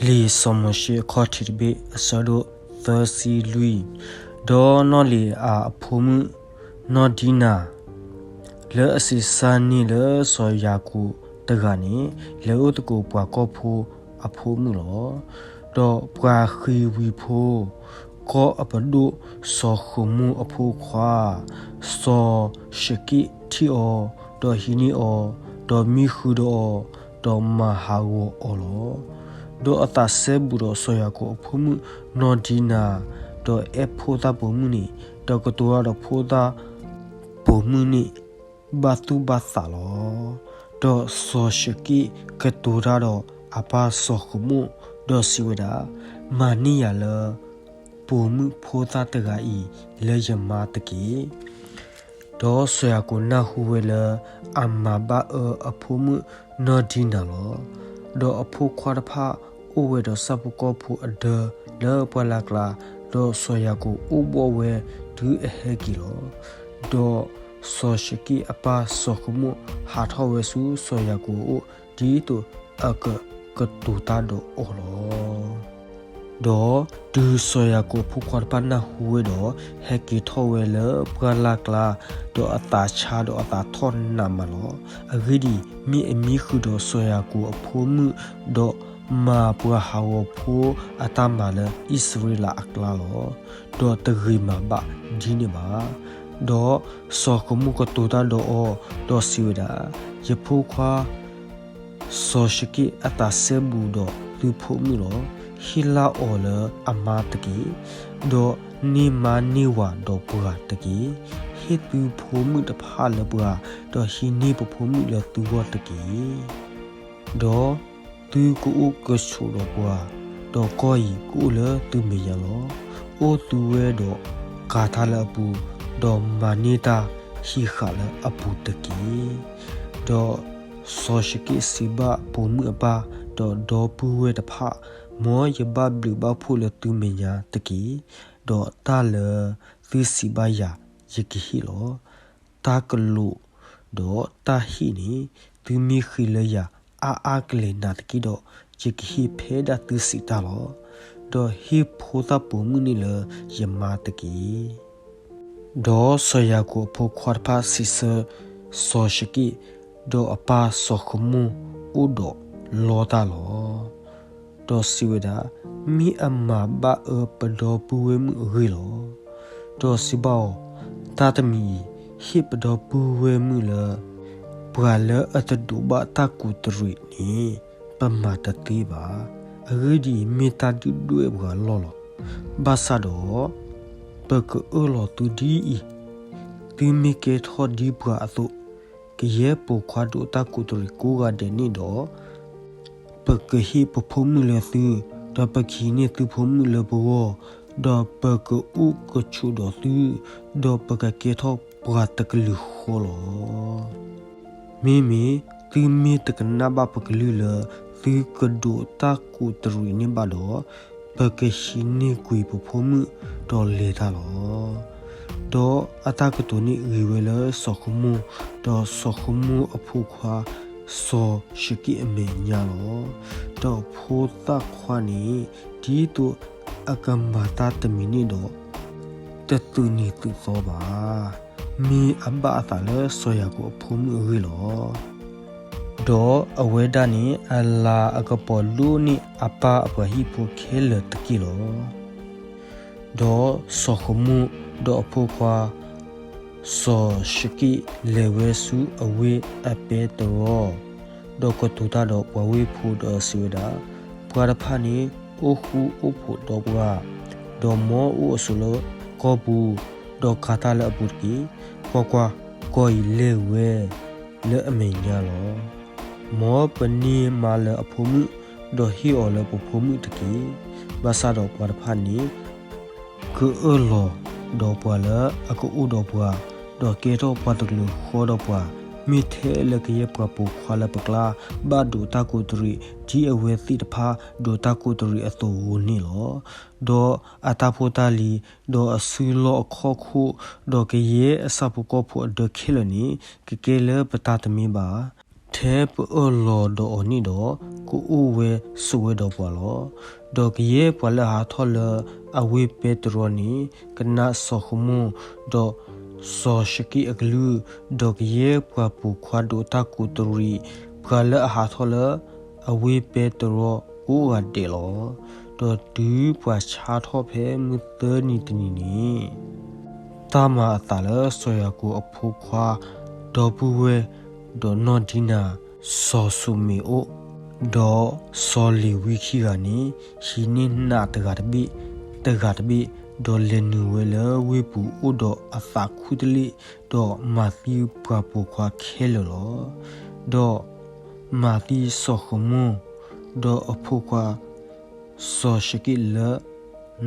လံာ်စီၤမိၤၡ့အခီၣ်ထံးတဘ့ၣ် အဆၢဒိၣ်သၢဆံလွံၢ်. ဒီးနီၢ်လ့ၤအၤအဖိမုၣ်နီၢ်ဒံနၤ လၢအဆံးစၢ်န့ၢ်လၢစီၤယၤကိာ်တဂၤန့ၣ် လဲၤအိၣ်သကိးပှၤကီၢ်ဖိအဖိမုၣ်လီၤ. ဒီးပှၤဃံၤဝံၤဖိ ကီၢ်အပဒိၣ်စီၤဃမိၢ်အဖိခွါ စီၤၡက့ၣ်ထံၣ်အီၤ, ဒီးဟံးန့ၢ်အီၤ, ဒီးမံဃုာ်ဒီးအီၤ, ဒီးမၤဟးဂီၤအီၤလီၤ. ဒီးအသးစဲဘူးဒီးစီၤယၤကိာ်အဖိမုၣ်နီၢ်ဒံနၤ, ဒီးအဲၣ်ဖိသၣ်ပိာ်မုၣ်န့ၣ်, ဒီးကတိၤတၢ်ဒီးဖိသၣ်ပိာ်မုၣ်န့ၣ် ဘၣ်သူၣ်ဘၣ်သးလီၤ. ဒီးစီၤၡက့ၣ်ကတိၤတၢ်ဒီးအပၢ်စီၤဃမိၢ်, ဒီးစံးဝဲဒၣ်, မၤန့ၢ်ယၤလၢ ပိာ်မုၣ်ဖိသၣ်တဂၤအံၤလၢယမါတက့ၢ်. ဒီးစီၤယၤကိာ်နၢ်ဟူဝဲလၢအမၤဘၣ်အၢအဖိမုၣ်နီၢ်ဒံနၤလီၤ. ဒီးအဖိခွါတဖၣ်အိၣ်ဝဲဒီးဆၣ်ဖိကီၢ်ဖိအဒၢလၢပှၢ်လၢ်ကျါ, ဒီးစီၤယၤကိာ်အိၣ်ဘှီၣ်ဝဲတုၤအဟဲက့ၤလီၤ. ဒီးစီၤၡက့ၣ်အပၢ်စီၤဃမိၢ်ဟးထီၣ်ဝဲဆူစီၤယၤကိာ်အအိၣ် ဒ်သိးအကကတိၤတၢ်ဒီးအီၤလီၤ. ဒီးတုၤစီၤယၤကိာ်အဖိခွါတဖၣ်နၢ်ဟူဝဲဒီး ဟဲက့ၤထီၣ်ဝဲလၢပှၢ်လၢ်ကျါ, ဒီးအသးဆါဒီးအသးထီၣ်နးမးလီၤ. အဂ့ၢ်ဒ်အံၤ, မ့ၢ်အမံဃုာ်ဒီးစီၤယၤကိာ်အဖိမုၣ်, ဒီးမၤပှၤဟးဂီၤဖိအတၢ်မၤလၢအံၣ်စရ့လးအကျါလီၤ. ဒီးတဂ့ၤမၤဘၣ်ဒ်န့ၣ်ဘၣ်. ဒီးစီၤဃမိၢ်ကတိၤတၢ်ဒီးအီၤ, ဒီးစံးဝဲဒၣ်, ယဖိခွါ စီၤၡက့ၣ်အသးစဲဘူးဒီးသုဖိမုၣ်လီၤ. ဟ့ၣ်လၢအီၤလၢအမါတက့ၢ်. ဒီးန့ၢ်မါန့ၢ်ဝၤဒီးပှၤတက့ၢ်. ဟ့ၣ်သုဖိမုၣ်တဖၣ်လၢပှၤ, ဒီးဟံးန့ၢ်ပဖိမုၣ်လၢသုဂီၢ်တက့ၢ်. ဒီးသုကအိၣ်ကဆိးဒီးပှၤ, ဒီးကီၢ်အံၤကအိၣ်လၢသုမဲာ်ညါလီၤ. အိၣ်သုဝဲဒီးကၤတၢ်လၢအပူၤ, ဒီးမၤန့ၢ်တၢ်ဟံးဃာ်လၢအပူၤတက့ၢ်. ဒီးစီၤၡက့ၣ်စံးဘၣ်ပိာ်မုၣ်အပၢ်, ဒီးဒီပုၢ်ဝဲၢ်တဖၣ်, မ်ယဘၣ်ဘျုးဘၣ်ဖှိၣ်လၢသုမဲာ်ညါတက့ၢ်. ဒီးတၢ်လၢသုစံးဘၣ်ယၤ ယကဟ့ၣ်လီၤ. တၢ်ကလိးဒီးတၢ်ဟ့ၣ်န့ၣ် သုမ့ၢ်ဃ့လၢယၤအါအါကလဲာ်နာ်သက့ဒီး, ယကဟ့ၣ်ဖဲဒၣ်သုစံးတၢ်လီၤ. ဒီးဟ့ၣ်ဖိသၣ်ပိာ်မုၣ်န့ၣ်လၢယမါတက့ၢ်. ဒီးစီၤယၤကိာ်အဖိခွါတဖၣ်စံးဆၢစီၤၡက့ၣ်, ဒီးအပၢ်စီၤဃမိၢ်အိၣ်ဒီးလီတၢ်လီၤ. ဒီးစံးဝဲဒၣ်, မ့ၢ်အမၤဘၣ်အၢပဒီပုၢ်ဝဲၢ်မုၣ်အဂ့ၢ်လီၤ. ဒီးစံးဘၣ်အီၤ, တၢ်တမံၤအံၤ ဟ့ၣ်ပဒီပုၢ်ဝဲၢ်မုၣ်လၢ ပှၤလၢအတဒိးဘၣ်တၢ်ကူးတရံးန့ၣ် ပမၤတသ့ဘၣ်. အဂ့ၢ်ဒ်အံၤ, မ့ၢ်တၢ်ဒုၣ်ဒွဲၣ်ပှၤလီၢ်လီၤ. ဘၣ်ဆၣ်ဒီး ပကအၢၣ်လီၤသုဒ်အံၤ, သုမ့ၢ်ကဲထီၣ်ဒ်ပှၤအသိး, ကယဲၢ်ပိာ်ခွါဒိးတၢ်ကူးတရံးကိးဂၤဒဲးန့ၣ်ဒီး ပကဟ့ၣ်ပဖိမုၣ်လၢသု, ဒီးပကဟံးန့ၢ်သုဖိမုၣ်လၢပဂီၢ်, ဒီးပကအိၣ်ကဆိးဒီးသု, ဒီးပကကဲထီၣ်ပှၤတကလုာ်ဃီလီၤ. မ့မ့ၢ်သုမ့ၢ်တကနၣ်ဘၣ်ပကလုၢ်လၢ သုကဒိးတၢ်ကူးတရံးန့ၣ်ဘၣ်ဒီး, ပကဟံးန့ၢ်ကွံာ်ပဖိမုၣ်ဒီးလဲၤတၢ်လီၤ. ဒီးအတၢ်ကတိၤန့ၣ်ဂ့ၤဝဲလၢစီၤဃမိၢ်, ဒီးစီၤဃမိၢ်အဖိခွါ စီၤၡက့ၣ်အမဲာ်ညါလီၤ. ဒီးဖိသၣ်ခွါန့ၣ် ဒ်သိးအကမၤတၢ်တမံၤန့ၣ်ဒီး တသုးနံၤသုးသီဘၣ်. မ့ၢ်အဘၣ်အသးလၢစီၤယၤကိာ်အဖိမုၣ်အဂ့ၢ်လီၤ. ဒီးအဝဲဒၣ်န့ၣ် အလၤအကပီၤဒိၣ်န့ၢ်အပၢ်အပှၤဟံၣ်ဖိခဲလၢာ်တက့ၢ်လီၤ. ဒီးစီၤဃမိၢ်ဒီးအဖိခွါ စီၤၡက့ၣ် လဲၤဝဲဆူအဝ့ၢ်အပဲတြီ, ဒီးကတိၤတၢ်ဒီးပှၤဝ့ၢ်ဖိဒီးစံးဝဲဒၣ်, ပှၤတဖၣ်န့ၣ်အိၣ်ဃူအိၣ်ဖိးဒီးပှၤ, ဒီးမ်အအိၣ်အဆိးလၢကီၢ်ပူၤ, ဒီးကၤတၢ်လၢအပူၤတက့ၢ်. ကွၢ်ကွၢ်, ကီၢ်အံၤလဲၢ်ဝဲလၢအမဲာ်ညါလီၤ. မ်ပန့ၢ်မါလၢအဖိမုၣ်, ဒီးဟ့ၣ်အီၤလၢပဖိမုၣ်တက့ၢ်. ဘၣ်ဆၣ်ဒီးပှၤတဖၣ်န့ၣ် ကအၢၣ်လီၤဒီးပှၤလၢအကအိၣ်ဒီးပှၤ, ဒီးကဲထီၣ်ပှၤတကလုာ်ဃီဒီးပှၤ, မ့ၢ်ထဲလၢကယဲၢ်ပှၤပိာ်ခွါလၢပကျါ ဘၣ်ဒိးတၢ်ကူးတရံး ဒ်အဝဲသ့ၣ်တဖၣ်ဒိးတၢ်ကူးတရံးအသိးဧိၤန့ၣ်လီၤ. ဒီးအတၢ်ဖိတၢ်လံၤ, ဒီးအစုလီၢ်အခီၣ်ခိၣ်, ဒီးကယဲၢ်အဆၣ်ဖိကီၢ်ဖိအဒၢခဲလၢာ်န့ၣ် ကကဲလၢပတၢ်တမ့ၢ်ဘၣ်. ထဲပအၢၣ်လီၤဒီးအီၤန့ၣ်ဒီး, ကအိၣ်ဝဲဆိးဝဲဒီးပှၤလီၤ. ဒီးကယဲၢ်ပှၤလၢအဟးထီၣ်လၢအဝ့ၢ်ပဲတြီန့ၣ် ကနၣ်စီၤၡမူၣ်, ဒီးစီၤၡက့ၣ်အကလုၢ်, ဒီးကယဲၢ်ပှၤပိာ်ခွါဒိးတၢ်ကူးတရံး, ပှၤလၢအဟးထီၣ်လၢအဝ့ၢ်ပဲတြီကိးဂၤဒဲးလီၤ. ဒီးတုၤပှၤဆါထီၣ်ဖဲမုၢ်သၢနံၤတနံၤန့ၣ်, တၢ်မၤအသးလၢစီၤယၤကိာ်အဖိခွါ ဒီပုၢ်ဝဲၢ်, ဒီးနီၢ်ဒံနၤ, စီၤၡူၤမ့ၤအိၣ်, ဒီးစီၤလ့ၤဝံခံဂၤန့ၣ် ဟံးန့ၢ်နးတဂၤတဘ့ၣ်, တဂၤတဘ့ၣ်, ဒီးလဲၤနုာ်ဝဲလၢဝ့ၢ်ပူၤအိၣ်ဒီးအသးခူတလ့ၣ်, ဒီးမၤသံပှၤပိာ်ခွါခဲလၢာ်လီၤ. ဒီးမၤသံစီၤၡမူၣ်, ဒီးအဖိခွါ စီၤၡက့ၣ်လၢ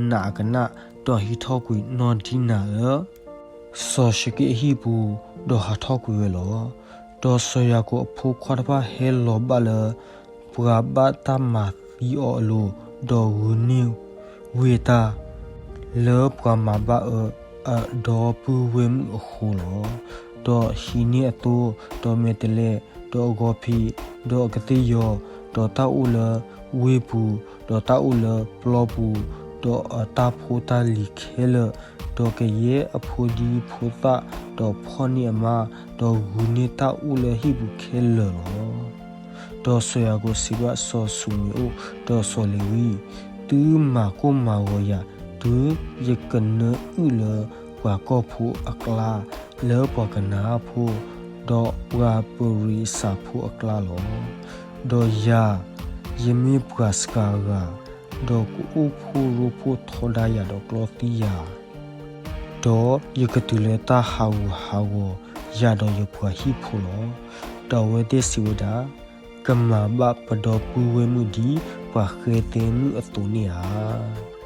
နးအကနၣ်, ဒီးဟံးထီၣ်ကွံာ်နီၢ်ဒံနၤလၢ စီၤၡက့ၣ်အဟံၣ်ပူၤ, ဒီးဟးထီၣ်ကွံာ်ဝဲလီၤ. ဒီးစီၤယၤကိာ်အဖိခွါတဖၣ်ဟဲလီၤဘၣ်လၢ ပှၤဘၣ်တၢ်မၤသံအီၤအလိၤ, ဒီးဂုာ်န့ၢ်ဝ့ၢ်တၢ် လၢပှၤမၤဘၣ်အၢအဒီပုၢ်ဝဲၢ်မုၣ်အဃိလီၤ. ဒီးဟံးန့ၢ်အသိ, ဒီးမဲာ်တဲးလဲး, ဒီးအဂီၤဖံး, ဒီးအကသ့ၣ်ယီၤ, ဒီးတၢ်အိၣ်လၢဝ့ၢ်ပူၤ, ဒီးတၢ်အိၣ်လၢပျီပူၤ, ဒီးအတၢ်ဖိတၢ်လံၤခဲလၢာ်, ဒီးကယဲၢ်အဖိဒံဖိသၣ်, ဒီးဖီၣ်န့ၢ်အမါ, ဒီးဂုာ်န့ၢ်တၢ်အိၣ်လၢဟံၣ်ပူၤခဲလၢာ်လီၤ. ဒီးစီၤယၤကိာ်စံးဘၣ်စီၤၡူၤမ့ၤအိၣ်, ဒီးစီၤလ့ၤဝံ, သုမၤကိၢ်မၤဂီၤယၤ, တုၤယကနၢအုၣ်လၢပှၤကီၢ်ဖိအကျါ, လၢပှၤကနၤအၣ်ဖိ, ဒီးပှၤပရံးစးဖိအကျါလီၤ. ဒီးယၤ, ယမ့ၢ်ပှၤစှၤဂၤ, ဒီးကအိၣ်ဖှိၣ်ရိဖှိၣ်ထီဒါယၤဒီးကျီသံယၤ, ဒီးယကတုၤလၢတၢ်ဟးဂူာ်ဟးဂီၤယၤဒီးယပှၤဟံၣ်ဖိလီၤ. ဒီးအဝဲသ့ၣ်စံးဝဲဒၣ်, ကမၤဘၣ်ပဒီပုၢ်ဝဲၢ်မုၣ်ဒ်ပှၤဃဲသဲမုၣ်အသိးန့ၣ်ဧါ.